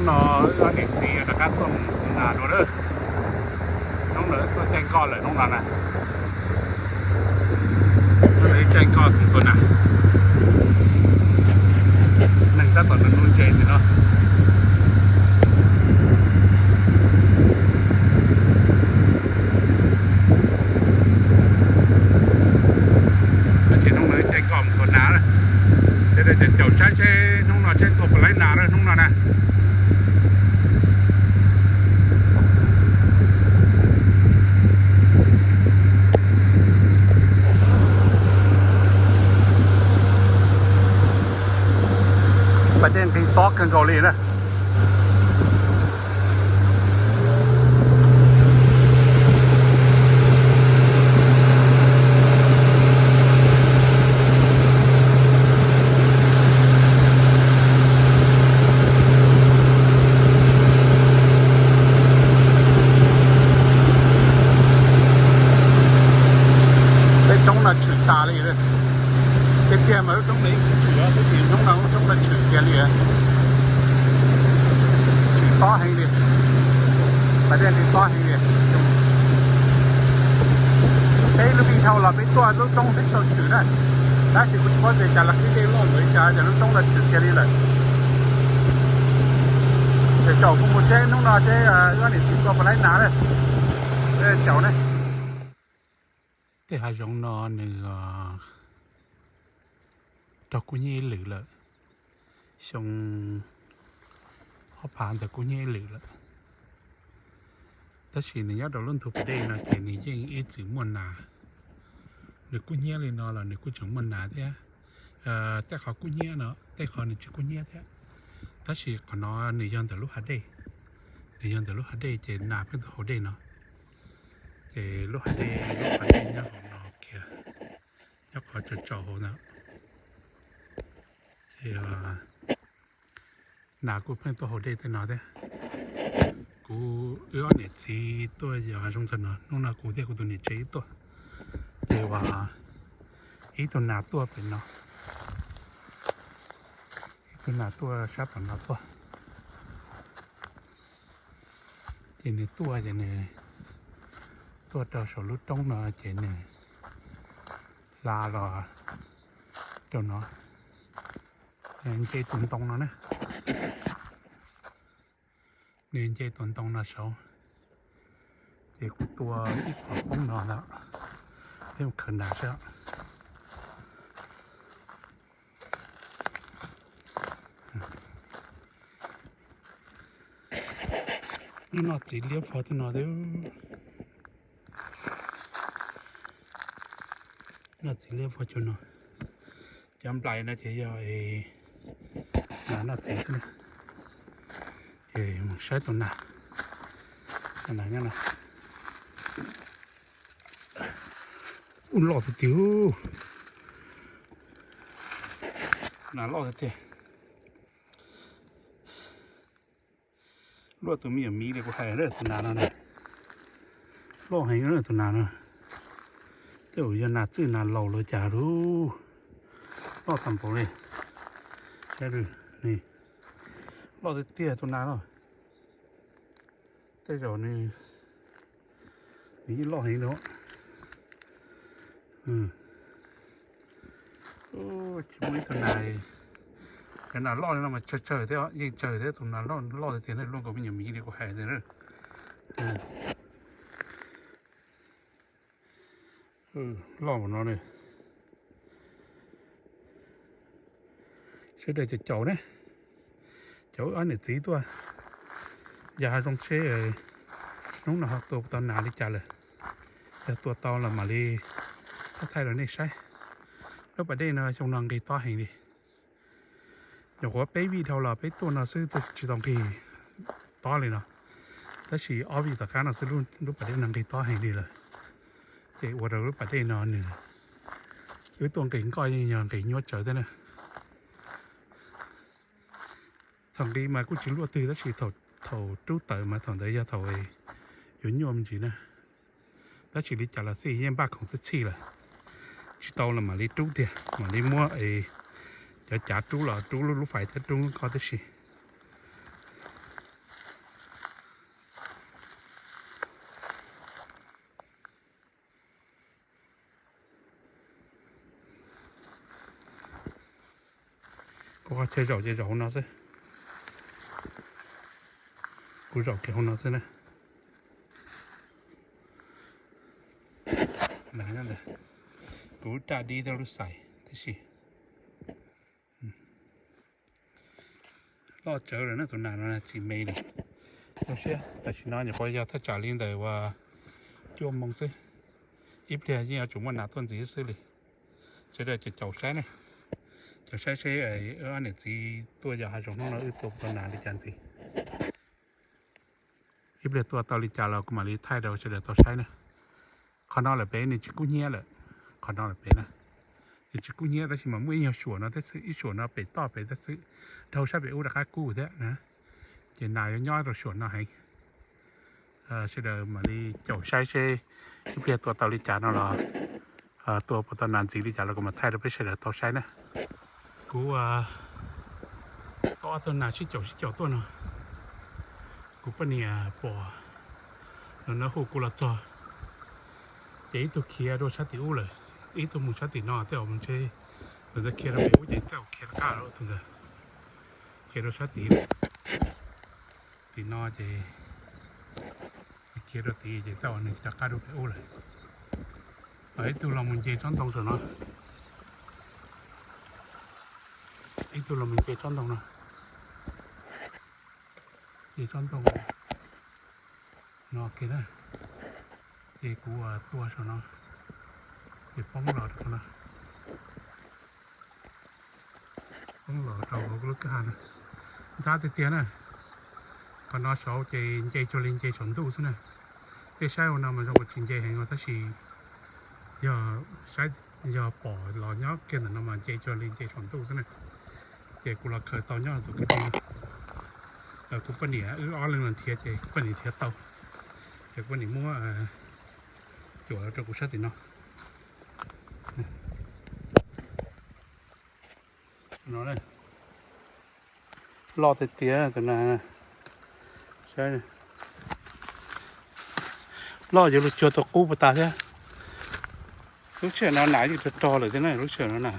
No wb ob niam txiv rov qab tuaj mus tua nas dua lawm. Hnub no tuaj caij nkoj lawm hnub no na. Hnub no caij nkoj mus tua nas. Neeg tab tom nuv nuv ntses ntawm no. Tab sis hnub no caij nkoj mus tua nas, sawv daws caum caum saib seb hnub no saib tua puas laib nas na hnub no na. Pas dej nqis tob kawg nkaus li na. Peb roob no tshwm tas li. Tiag tiag mas lub roob no yeej tshwm tshwm os, tab sis hnub no lub roob no tshwm kiag li. Tshwm tob heev li. Pas dej nqis tob heev li. Peb lub vij dhau los peb tuaj lub roob twb tshwm tshwm na, tab sis kuv tsis paub tias cas los qhib dej loj npaum li cas ces lub roob no tshwm kiag li lawm. Ces caum kuv mus seb hnub no seb wb ob niam txiv tua puas laib nas na. Caum na. Tej hav zoov no nws raug kub hnyiab ib lwm lawm, xyoo ob phav ntawd kub hnyiab ib lwm lawm. Tab sis nws nyob rau lub ntug pas dej no ces nws yeej ib txwm muaj nas. Nws kub hnyiab li no los nws kuj tseem muaj nas thiab. Tej qhov kub hnyiab no, tej qhov nws tsis kub hnyiab thiab. Tab sis qhov no nws yog ntawm lub hav dej, nws yog ntawm lub hav dej ces nas pheej tuaj hauv dej no. Ces lub hav dej, lub hav dej nyob hauv no kiag, nyob qhov tsaus tsaus hauv ntawd. Ces nas kuj pheej tuaj hauv dej tej no thiab. Kuv wb ob niam txiv tuaj yos hav zoov ntawm no, hnub no kuv thiab kuv tus niam tsev wb tuaj, ces uas ib tug nas tuaj pem no, ib tug nas tuaj sab tom no tuaj. Ces nws tuaj ces nws tuaj rau saum lub roob no ces nws hla los rau no, nce tus ntoo no na. Nws nce tus ntoo no saud, ces kuv tua ib qho poob no ntag, peb mus khaws nas saib. Noj txiv liab vog tej no, noj txiv liab vog cov no. Cov nplais no ces yog nas noj txiv xwb na. Ces mus saib tus nas, nas nyob no. Ub, loj tiag tiag, nas loj tiag tiag. Luaj tus me nyuam miv li kuv hais, tus nas no na, loj heev tus nas no. Tej zaum yog nas txwj nas laus los cas lub, loj tag npaum li. Saib, loj tiag tiag tus nas no. Tej zaum nws, nws yeej loj heev no. Tsis muaj ib tug nas, cov nas loj li no mas tsawg tsawg thiab, yeej tsawg thiab, tus nas loj loj tiag tiag na, luaj nkaus me nyuam miv li kuv hais tiag na. Loj npaum no na. Sawv daws caum caum ne, caum wb ob niam txiv tuaj yos hav zoov seb hnub no ho tua tau nas li cas lawm. Yog tua tau los mam li thaij rau nej saib. Lub pas dej no xyoo no nqis tob heev li. Nyuam qhuav peb vij dhau los peb tuaj no xwb tsis tau nqis tob li no, tab sis ob vij tom qab no xwb lub pas dej no nqis tob heev li lawm. Ces ua rau lub pas dej no nws, wb tuaj nqis nkoj yeej yog nqis nyuaj tsawv thiab na. Thaum nqis mas kuj tsis luaj twg tab sis thaum rub tawm mas thaum ntawd yog thaum yuav nyuaj me ntsis na. Tab sis li cas los xij yeej npaj khoom txhij txhij lawm, tsis tau los mam li rub tiag, mam li muab cov cav rub los rub lub fais thiab rub nkoj tib si. Chaw zaum ces zaum hauv no xwb. Kuv zaum kiag hauv no xwb na. Kuv da dib rau lub xais tib si. Loj tsawv lawm na, tus nas no tsis me li. Zoo siab tam sim no nyuam qhuav yog thaj tsam li ntawm uas cuaj moo xwb. Ib pliag yeej yuav tsum muaj nas tuaj ntxiv xwb li. Sawv daws caum saib na, caum saib seb wb ob niam txiv tuaj yos hav zoov hnub no wb tua tau nas li cas ntxiv. Ib pliag tua tau li cas los kuv mam li thaij rau sawv daws tau saib na. Qhov no lawm pem nws tsis kub hnyiab lawm, qhov no lawm pem na. Nws tsis kub hnyiab tab sis mas muaj ib nyuag suam no thiab xwb, ib suam no pem toj pem thiab xwb, dhau sab pem ub rov qab kub thiab na. Ces nas yuav nyob rau suam no heev. Sawv daws mam li caum saib seb ib pliag tua tau li cas no los tua puas tau nas ntxiv li cas los kuv mam thaij rau peb sawv daws tau saib na. Kuv tau ob tug nas sib caum sib caum tuaj no, kuv poj niam pom no, nws hu kuv los txog, ces ib tug khiav dua sab tim ub lawm, ib tug mus sab tim no tej zaum mus ntshe tus ntawd khiav rau pem ub ces tej zaum khiav rov qab lawm tus ntawd, khiav dua sab tim tim no ces khiav rau tid ces tej zaum nws rov qab dua pem ub lawm. Ib tug los mus nce tsob ntoo saum no, ib tug los mus nce tsob ntoo no, nce tsob ntoo no kiag na. Ces kuv tua saum no, ces poob los rau qhov no, poob los rau hauv lub kwj ha no. Ntxhab tiag tiag na. Qhov no saud ces nce cuag li nce saum ntuj xwb na. Peb saib ua no mas zoo ua tsis nce heev os tab sis yog saib, yog pom los nyob kiag ntawm no mas nce cuag li nce saum ntuj xwb na. Ces kuv los khaws tau nyob tus kwj ha no. Kuv poj niam wb ob leeg los nrhiav ces kuv poj niam nrhiav tau, ces kuv poj niam muab cuam rau kuv sab tim no. Loj tiag tiag tus nas. Loj yuav luag cuag tau qub puas tas thiab. Lub sij hawm no nas yeej rog rog lawm thiab na, lub sij hawm no na,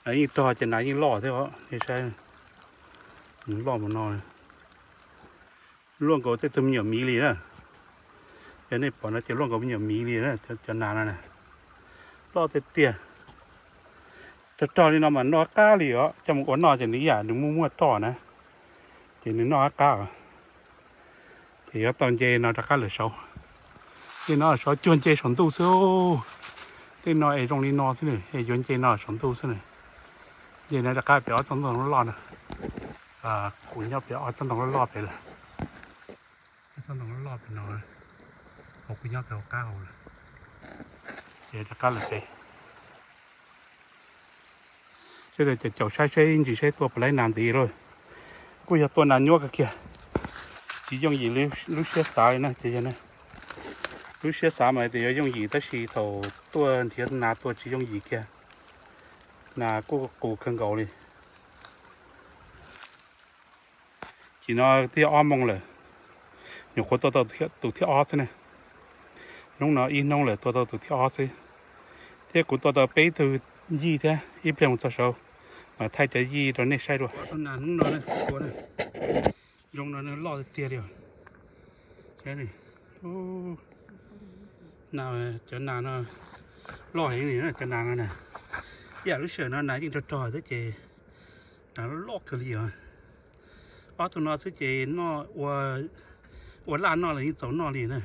nas yeej rog ces nas yeej loj thiab os, nej saib, loj mus no. Luaj nkaus tej tug me nyuam miv li na. Yog nej pom no ces luaj nkaus me nyuam miv li na, cov nas no na. Loj tiag tiag. Rog rog li no mas noj qab li os, coj mus ua noj ces nws ib yam nws muaj muaj roj na, ces nws noj qab qab os. Ces yuav tau nce no rov qab lawm saud. Nce no saud cuag nce saum ntuj xwb. Tej no es zoo li no xwb nws es yuav nce no saum ntuj xwb nws. Nce no rov qab pem ob tsob ntoo loj loj na. Kuv nyob pem ob tsob ntoo loj loj pem lawm. Ob tsob ntoo loj loj pem no, hauv kuv nyob pem hauv qab hauv lawm. Ces rov qab lawm pem. Sawv daws caum saib seb ntsis seb tua puas laib nas ntxiv lauj. Kuj yog tua nas nyuaj kawg kiag, tsis yooj yim lub siab xav li na ces yog na. Lub siab xav mas tias yuav yooj yim tab sis thaum tuaj nrhiav nas tua tsis yooj yim kiag. Nas kuj qus kawg nkaus li. Chim no twb yog ob moos lawm, nyuam qhuav tua tau tus thib ob xwb na. Hnub no ib hnub lawm tua tau tus thib ob xwb, thiab kuv tua tau peb tug yij thiab. Ib pliag mus txog saud mas thaij cov yij rau nej saib dua. Hnub no tua zoo no loj tiag tiag li os. Cov nas no loj heev li na, cov nas no na. Ib yam lub sij hawm no nas yeej rog rog thiab ces nas loj kawg li os. Ob tug no xwb ces noj ua, ua laj noj los yeej txaus noj li na.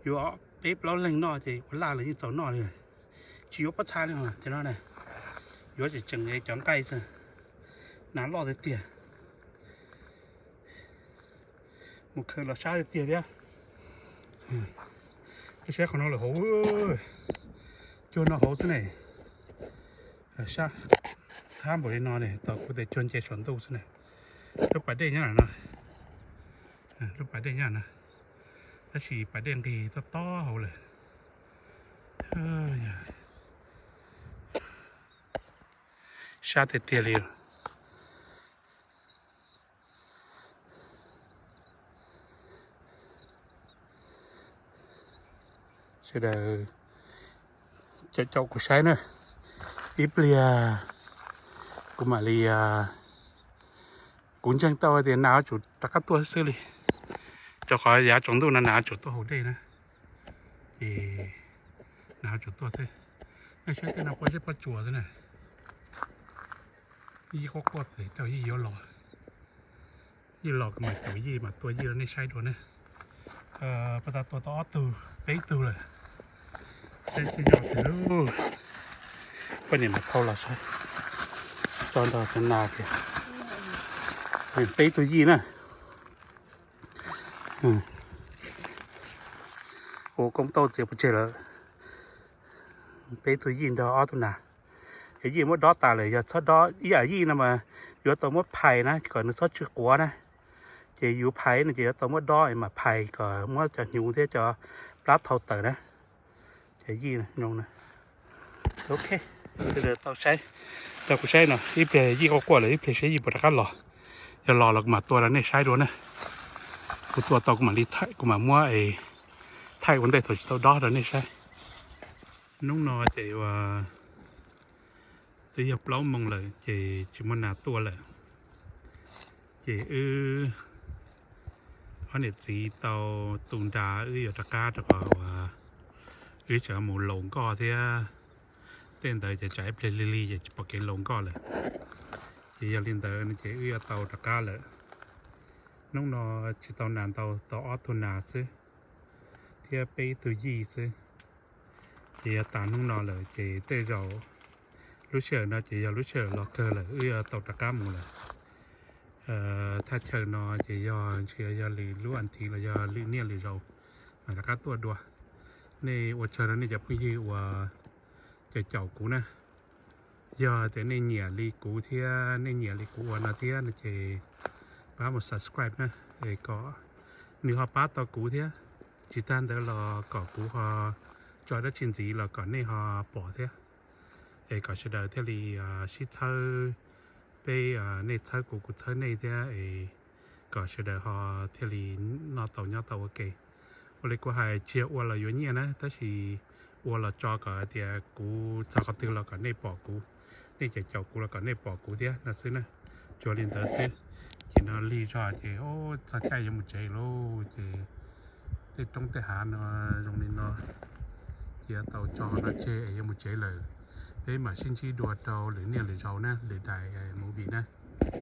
Yuav peb plaub leeg noj ces ua laj los yeej txaus noj li. Tsis yuav pob txha li os cov no na. Yuav tseem tseem cov nqaij xwb. Nas loj tiag tiag. Mus khaws los sab tiag tiag thiab. Saib qhov no lawm hauv, cuag no hauv xwb ne. Sab thab npaum li no ne, tau kuv tes cuag nce saum ntuj xwb ne. Lub pas dej nyob no, lub pas dej nyob no, tab sis pas dej nqis tob tob hauv lawm. Sab tiag tiag li. Sawv daws caum caum kuv saib na, ib pliag Kuv mam li, kuv ntseeg tau tias nas yuav tsum rov qab tuaj xwb li, rau qhov yav tsaus ntuj no nas yuav tsum tuaj haus dej na, ces nas yuav tsum tuaj xwb. Nej saib tej no pob zeb pob tsuas xwb na. Yij quaj quaj ces tau yij yuav los, yij los kuv mam caum yij mam tua yij rau nej saib dua ne. Pab tab tua tau ob tug peb tug lawm. Saib seb nyob tiag lauj. Poj niam mas thau los saib, tso nrog cov nas tias peb tug yij na. Ua koob tau txiav pov tseg lawm, peb tug yij nrog ob tug nas. Ces yij muab dob tas lawm, yog txhob dob ib yam yij no mas yuav tau muab phais na kom nws txhob tsw quav na. Ces yus phais no ces yuav tau muab dob mam phais kom muab cov hnyuv thiab cov plab thau tawm na. Cov yij no, ok, tau saib, rau kuv saib no ib pliag yij quaj quaj lawm ib pliag saib yij puas rov qab los. Yog los los kuv mam tua rau nej saib dua na. Kuv tua tau kuv mam li thaij, kuv mam muab thaij ua ntej thaum tsis tau dob rau nej saib. Hnub no ces ua twb yog plaub moos lawm ces tsis muaj nas tuaj lawm. Ces wb ob niam txiv tau tu nra wb yuav rov qab rau qhov uas wb tseem mus laus nkoj thiab. Tej ntawd ces tsam ib pliag lig lig ces tsis pom kev laus nkoj lawm. Ces yog li ntawd no ces wb yuav tau rov qab lawm. Hnub no tsis tau nas ntau, tau ob tug nas xwb thiab peb tug yij xwb. Ces yog tas hnub no lawm ces tej zaum lub sij hawm no ces yog lub sij hawm los kawg lawm, wb yuav tau rov qab mus lawm. Thaj chaw no ces yog ntshe yog lwm lub as thiv los yog lwm niaj lwm zaus mam rov qab tuaj dua. Nej ua tsaug rau nej cov phooj ywg uas caum caum kuv na. Yog tias nej nyiam li kuv thiab nej nyiam li kuv ua no thiab no ces pab mus subscribe na, es kom nws ho pab tau kuv thiab. Tsis tag ntawd los kom kuv ho tso dab tsi ntxiv los kom nej ho pom thiab. Es kom sawv daws thiaj li sib txhawb, peb, nej txhawb kuv kuv txhawb nej thiab es kom sawv daws ho thiaj li noj tau nyob tau ua ke. Ua li kuv hais tsis yog ua los yuav nyiaj na, tab sis ua los tso kom tias kuv txog qhov twg los kom nej pom kuv, nej caum caum kuv los kom nej pom kuv thiab no xwb na. Tsuas li ntawd xwb. Ces no lig zog ces txog caij yuav mus tsev lauj, ces tej roob tej hav no zoo li no, ces yuav tau tso no tseg es yuav mus tsev lawm. Peb mam sib ntsib dua rau lwm niaj lwm zaus na, lwm daim movie na.